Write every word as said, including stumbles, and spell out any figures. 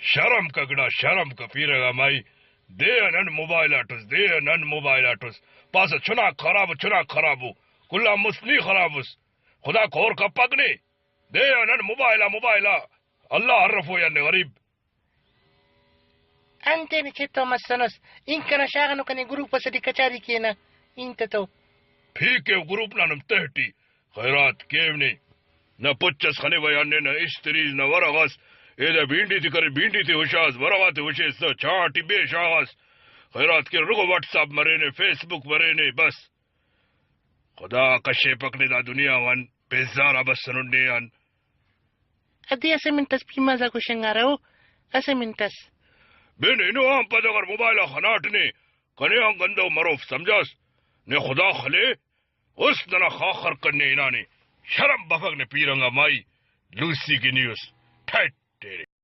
شرم کا گڑا، شرم کا پیرہ غا مائی۔ دے آ نن موبائل آٹس، دے آ نن موبائل آٹس۔ پاسہ چناک خراب، چناک خراب ءُ۔ کل آن مست نی خراب اس۔ خدا کور کپک نے۔ دے آ نن موبائل آ، موبائل آ۔ اللہ ارفو یا نے غریب۔ انتینے چٹو مسنس، انکنا شاغنو کنے گروپ ئسے ٹی کچاری کینہ، انت تو۔ پی کیو گروپ نا نم تہٹی خیرات کیو نے۔ نہ پچ ئس خنوہ یا نے، نہ استریز، نہ ورغ ئس۔ ایدا بینڈی تے کرے، بینڈی تے ہشاس، ورغ آتے ہشیس تہ، چاں ٹی بے شاغاس۔ خیرات کیو، رگو واٹس ایپ مرینے، فیس بک مرینے، بس۔ خدا کشیپک نے دا دنیا غان، بیزار آ بسنٹ نے آن۔ ادے اسہ منٹ اس پیمازا گوشنگارہ او، اسہ منٹ اس۔ بن اینو آن پد اگر موبائل آ خناٹ نے، کنے آن گندو مروف سمجھاس، نے خدا خلے، است ننا خاخر کنے ہنانے، شرم بفک نے پیرنگا مائی، لوسی کہ نی اس، ٹھیٹ تیرے۔